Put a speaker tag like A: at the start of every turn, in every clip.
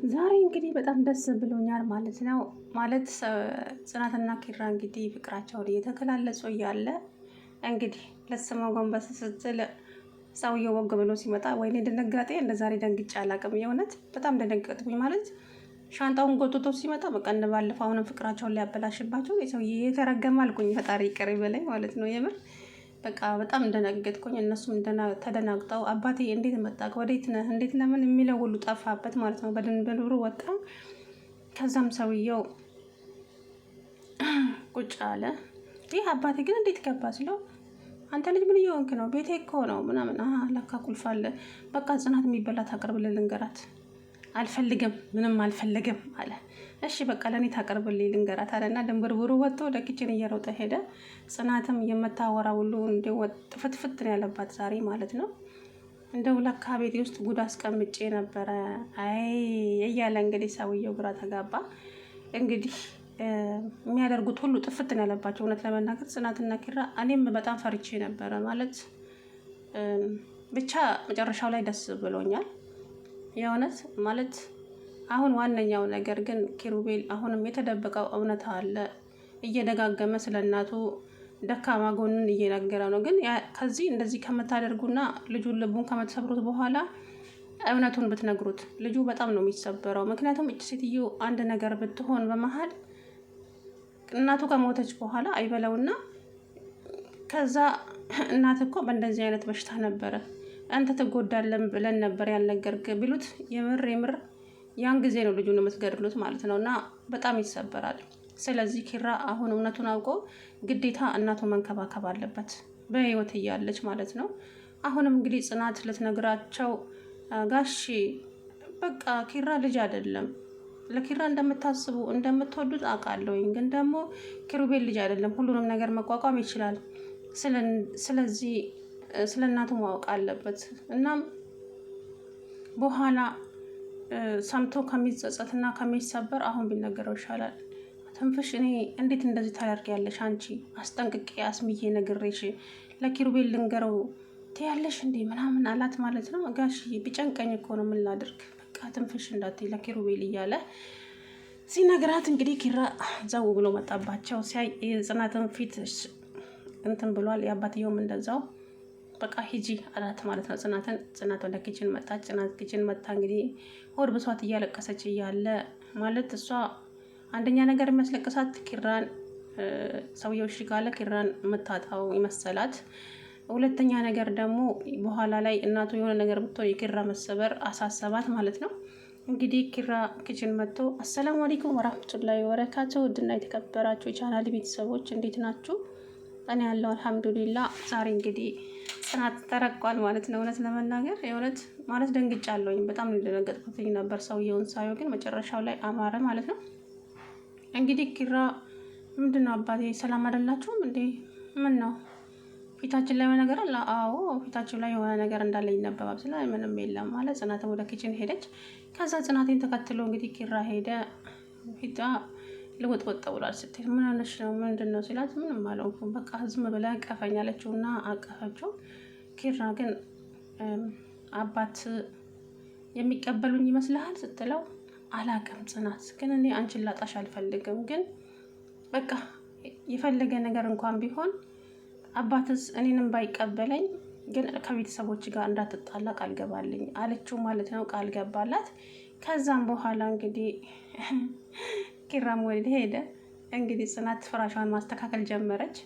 A: ዛሬ እንግዲህ በጣም ደስ ብሎኛል ማለት ነው። ማለት ጽናትና ኪራ እንግዲህ ፍቅራቸውን እየተገላለጹ እያለ እንግዲህ ለስመው ጎንበስ ስትል ሰውየው ወግ ብሎ ሲመጣ ወይኔ ድንጋጤ! እንደ ዛሬ ደንግጬ አላውቅም። የእውነት በጣም ደነገጥኩኝ። ማለት ሻንጣውን ጎትቶ ሲመጣ በቃ እንደባለፈው አሁንም ፍቅራቸውን ሊያበላሽባቸው የሰውዬ የተረገመ አልኩኝ። ፈጣሪ ይቅር ይበለኝ ማለት ነው የምር በቃ በጣም እንደነገጥኩኝ እነሱም ተደናግጠው አባቴ እንዴት መጣ፣ ወዴት ነህ፣ እንዴት ለምን የሚለው ሁሉ ጠፋበት ማለት ነው። በድንብሩ ወጣ። ከዛም ሰውየው ቁጭ አለ። ይህ አባቴ ግን እንዴት ገባ ስለው አንተ ልጅ ምን እየሆንክ ነው? ቤቴ እኮ ነው ምናምን። ለካ ቁልፍ አለ። በቃ ጽናት የሚበላ ታቀርብልን ልንገራት። አልፈልግም፣ ምንም አልፈልግም አለ። እሺ በቃ ለእኔ ታቀርብልኝ ልንገራት አለና ድንብርብሩ ወጥቶ ወደ kitchen እየሮጠ ሄደ። ጽናትም የምታወራ ሁሉ ፍትፍት ነው ያለባት ዛሬ ማለት ነው። እንደው ለካ ቤቴ ውስጥ ጉድ አስቀምጬ ነበረ አይ እያለ እንግዲህ ሰውየው ግራ ተጋባ። እንግዲህ የሚያደርጉት ሁሉ ጥፍት ነው ያለባቸው። እውነት ለመናገር ጽናትና ኪራ እኔም በጣም ፈርቼ ነበረ ማለት ብቻ መጨረሻው ላይ ደስ ብሎኛል የእውነት ማለት። አሁን ዋነኛው ነገር ግን ኪሩቤል አሁንም የተደበቀው እውነት አለ። እየደጋገመ ስለ እናቱ ደካማ ጎኑን እየነገረ ነው። ግን ከዚህ እንደዚህ ከምታደርጉና ልጁን ልቡን ከምትሰብሩት በኋላ እውነቱን ብትነግሩት ልጁ በጣም ነው የሚሰበረው። ምክንያቱም እች ሴትዮ አንድ ነገር ብትሆን በመሀል እናቱ ከሞተች በኋላ አይበለውና ከዛ እናት እኮ በእንደዚህ አይነት በሽታ ነበረ አንተ ትጎዳለን ብለን ነበር ያልነገርክ ቢሉት የምር የምር ያን ጊዜ ነው ልጁን የምትገድሉት ማለት ነው። እና በጣም ይሰበራል። ስለዚህ ኪራ አሁን እውነቱን አውቆ ግዴታ እናቱ መንከባከብ አለበት በህይወት እያለች ማለት ነው። አሁንም እንግዲህ ጽናት ልትነግራቸው ጋሺ በቃ ኪራ ልጅ አይደለም ለኪራ እንደምታስቡ እንደምትወዱት አውቃለሁኝ፣ ግን ደግሞ ኪሩቤል ልጅ አይደለም፣ ሁሉንም ነገር መቋቋም ይችላል። ስለዚህ ስለ እናቱ ማወቅ አለበት። እናም በኋላ ሰምቶ ከሚጸጸትና ከሚሰበር አሁን ቢነገረው ይሻላል። ትንፍሽ እኔ እንዴት እንደዚህ ታደርጊያለሽ? አንቺ አስጠንቅቄ አስምዬ ነግሬሽ ለኪሩቤል ልንገረው ትያለሽ እንዴ ምናምን አላት ማለት ነው። ጋሽ ቢጨንቀኝ እኮ ነው ምን ላድርግ፣ በቃ ትንፍሽ እንዳትይ ለኪሩቤል እያለ ሲነግራት እንግዲህ ኪራ ዘው ብሎ መጣባቸው። ሲያይ የጽናትን ፊት እንትን ብሏል። የአባትየውም እንደዛው በቃ ሂጂ አላት ማለት ነው ጽናትን። ጽናት ወደ kitchen መጣች። ጽናት kitchen መጣ እንግዲህ ሆድ ብሷት እያለቀሰች እያለ ማለት እሷ አንደኛ ነገር የሚያስለቅሳት ኪራን ሰውየው እሺ ካለ ኪራን የምታጣው ይመሰላት። ሁለተኛ ነገር ደግሞ በኋላ ላይ እናቱ የሆነ ነገር ብትሆን የኪራ መሰበር አሳሰባት ማለት ነው። እንግዲህ ኪራ kitchen መጥቶ السلام عليكم ورحمة الله وبركاته፣ ውድና የተከበራችሁ የቻናል ቤተሰቦች እንዴት ናችሁ? እኔ ያለው الحمد لله። ዛሬ እንግዲህ ጽናት ተረቋል ማለት ነው። እውነት ለመናገር የእውነት ማለት ደንግጫለሁኝ። በጣም እንደደነገጥኩትኝ ነበር ሰውየውን ሳየው፣ ግን መጨረሻው ላይ አማረ ማለት ነው። እንግዲህ ኪራ ምንድን ነው አባቴ ሰላም አይደላችሁም እንዴ? ምን ነው ፊታችን ላይ የሆነ ነገር አለ? አዎ ፊታችን ላይ የሆነ ነገር እንዳለ ይነበባል። ስለ ምንም የለም ማለት ጽናትም ወደ kitchen ሄደች። ከዛ ጽናቴን ተከትሎ እንግዲህ ኪራ ሄደ። ፊቷ ልውጥውጥ ብሏል። ስትሄድ ምን ሆነሽ ነው ምንድን ነው ሲላት ምንም አልሆንኩም በቃ ዝም ብለህ እቀፈኝ አለችው እና አቀፈችው። ኪራ ግን አባት የሚቀበሉኝ ይመስልሃል ስትለው አላቅም ጽናት ግን እኔ አንቺን ላጣሽ አልፈልግም። ግን በቃ የፈለገ ነገር እንኳን ቢሆን አባትስ እኔንም ባይቀበለኝ ግን ከቤተሰቦች ጋር እንዳትጣላ ቃል ገባልኝ አለችው ማለት ነው። ቃል ገባላት። ከዛም በኋላ እንግዲህ ኪራም ወደ ሄደ። እንግዲህ ጽናት ፍራሿን ማስተካከል ጀመረች።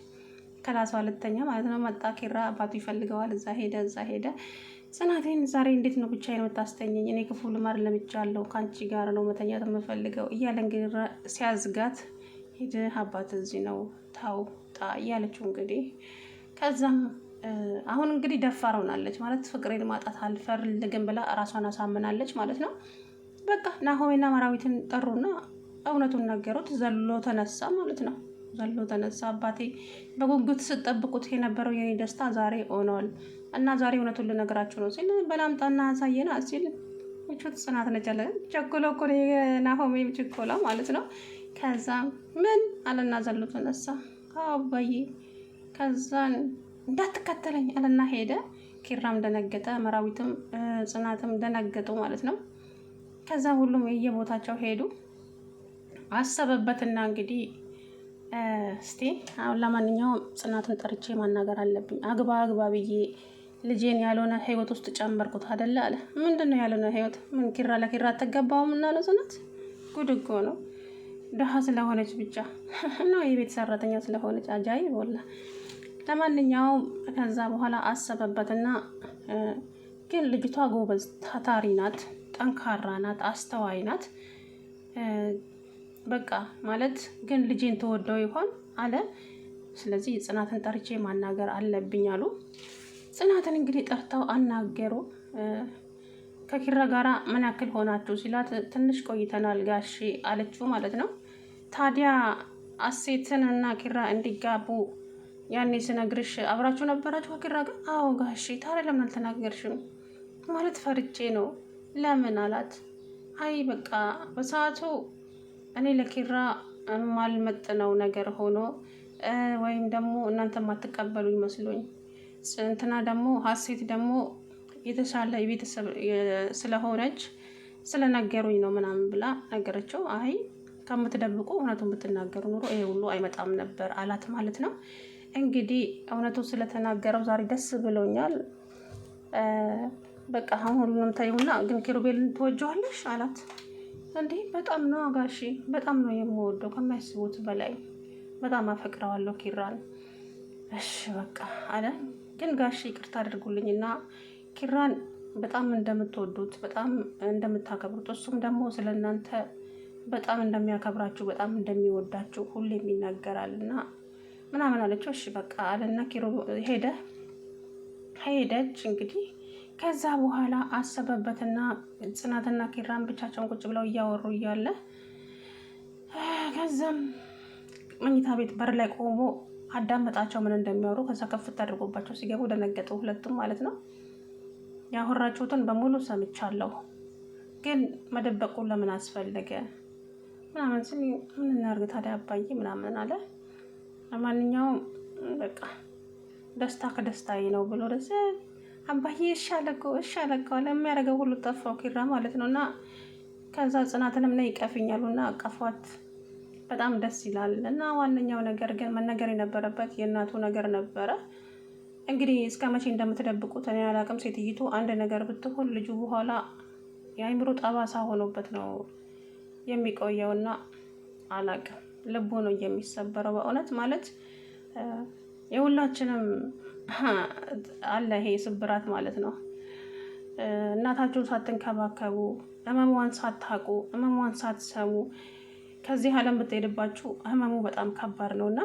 A: ከላሷ ልተኛ ማለት ነው። መጣ ኪራ አባቱ ይፈልገዋል። እዛ ሄደ፣ እዛ ሄደ። ጽናቴን ዛሬ እንዴት ነው ብቻዬን የምታስተኘኝ? እኔ ክፉ ልማድ ለምጃለሁ፣ ከአንቺ ጋር ነው መተኛት የምፈልገው እያለ እንግዲህ ሲያዝጋት ሂድ አባት እዚህ ነው ታው ጣ እያለችው እንግዲህ ከዛም አሁን እንግዲህ ደፋር ሆናለች ማለት ፍቅሬን ማጣት አልፈልግም ብላ እራሷን አሳምናለች ማለት ነው። በቃ ናሆሜና መራዊትን ጠሩና እውነቱን ነገሩት። ዘሎ ተነሳ ማለት ነው። ዘሎ ተነሳ። አባቴ በጉጉት ስጠብቁት የነበረው የኔ ደስታ ዛሬ ሆኗል እና ዛሬ እውነቱን ልነግራችሁ ነው ሲል በላምጣና አሳየና ሲል ምቾት ጽናት ነች አለ። ቸኮሎ እኮ ናሆሜ ችኮላ ማለት ነው። ከዛ ምን አለና ዘሎ ተነሳ። አባዬ ከዛን እንዳትከተለኝ አለና ሄደ። ኪራም ደነገጠ፣ መራዊትም ጽናትም ደነገጡ ማለት ነው። ከዛ ሁሉም የየቦታቸው ሄዱ። አሰበበትና እንግዲህ እስቲ አሁን ለማንኛውም ጽናትን ጠርቼ ማናገር አለብኝ። አግባ አግባ ብዬ ልጄን ያልሆነ ህይወት ውስጥ ጨመርኩት አደለ አለ። ምንድን ነው ያልሆነ ህይወት? ምን ኪራ ለኪራ አትገባውም? እና ነው ጽናት፣ ጉድ እኮ ነው። ድሀ ስለሆነች ብቻ ነው የቤት ሰራተኛ ስለሆነች አጃይ ወላ። ለማንኛውም ከዛ በኋላ አሰበበትና ግን ልጅቷ ጎበዝ ታታሪ ናት፣ ጠንካራ ናት፣ አስተዋይ ናት። በቃ ማለት ግን ልጄን ተወደው ይሆን አለ። ስለዚህ ጽናትን ጠርቼ ማናገር አለብኝ አሉ። ጽናትን እንግዲህ ጠርተው አናገሩ። ከኪራ ጋራ ምን ያክል ሆናችሁ ሲላት ትንሽ ቆይተናል ጋሺ አለችው ማለት ነው። ታዲያ አሴትን እና ኪራ እንዲጋቡ ያኔ ስነግርሽ አብራችሁ ነበራችሁ ከኪራ ጋር? አዎ ጋሺ። ታዲያ ለምን አልተናገርሽም? ማለት ፈርቼ ነው። ለምን አላት። አይ በቃ በሰዓቱ እኔ ለኪራ የማልመጥነው ነገር ሆኖ ወይም ደግሞ እናንተ የማትቀበሉ ይመስሉኝ እንትና ደግሞ ሀሴት ደግሞ የተሻለ የቤተሰብ ስለሆነች ስለነገሩኝ ነው ምናምን ብላ ነገረችው። አይ ከምትደብቁ እውነቱን ብትናገሩ ኑሮ ይሄ ሁሉ አይመጣም ነበር አላት ማለት ነው። እንግዲህ እውነቱ ስለተናገረው ዛሬ ደስ ብሎኛል። በቃ አሁን ሁሉንም ተይውና፣ ግን ኪሩቤልን ትወጂዋለሽ አላት። እንዴ በጣም ነው አጋሺ፣ በጣም ነው የምወደው ከሚያስቡት በላይ በጣም አፈቅረዋለሁ ኪራን። እሺ በቃ አለ። ግን ጋሺ ይቅርታ አድርጉልኝና ኪራን በጣም እንደምትወዱት በጣም እንደምታከብሩት እሱም ደግሞ ስለ እናንተ በጣም እንደሚያከብራችሁ በጣም እንደሚወዳችሁ ሁሌም ይናገራል እና ምናምን አለችው። እሺ በቃ አለና ኪሮ ሄደ ሄደች። እንግዲህ ከዛ በኋላ አሰበበትና ጽናትና ኪራን ብቻቸውን ቁጭ ብለው እያወሩ እያለ ከዛም መኝታ ቤት በር ላይ ቆሞ አዳመጣቸው ምን እንደሚያወሩ። ከዛ ከፍት አድርጎባቸው ሲገቡ ደነገጡ ሁለቱም ማለት ነው። ያወራችሁትን በሙሉ ሰምቻለሁ፣ ግን መደበቁ ለምን አስፈለገ ምናምን ስል ምን እናድርግ ታዲያ አባዬ ምናምን አለ። ለማንኛውም በቃ ደስታ ከደስታዬ ነው ብሎ ደስ አባዬ እሺ አለ እኮ እሺ አለ እኮ ለሚያደርገው ሁሉ ጠፋው ኪራ ማለት ነው። እና ከዛ ጽናትንም ነይ ይቀፍኛሉ እና አቀፏት። በጣም ደስ ይላል። እና ዋነኛው ነገር ግን መነገር የነበረበት የእናቱ ነገር ነበረ። እንግዲህ እስከ መቼ እንደምትደብቁት እኔ አላቅም። ሴትይቱ አንድ ነገር ብትሆን ልጁ በኋላ የአይምሮ ጠባሳ ሆኖበት ነው የሚቆየውና አላቅም፣ ልቡ ነው የሚሰበረው። በእውነት ማለት የሁላችንም አለ ይሄ ስብራት ማለት ነው። እናታችሁን ሳትንከባከቡ፣ ህመሟን ሳታውቁ፣ ህመሟን ሳትሰሙ ከዚህ ዓለም ብትሄድባችሁ ህመሙ በጣም ከባድ ነው እና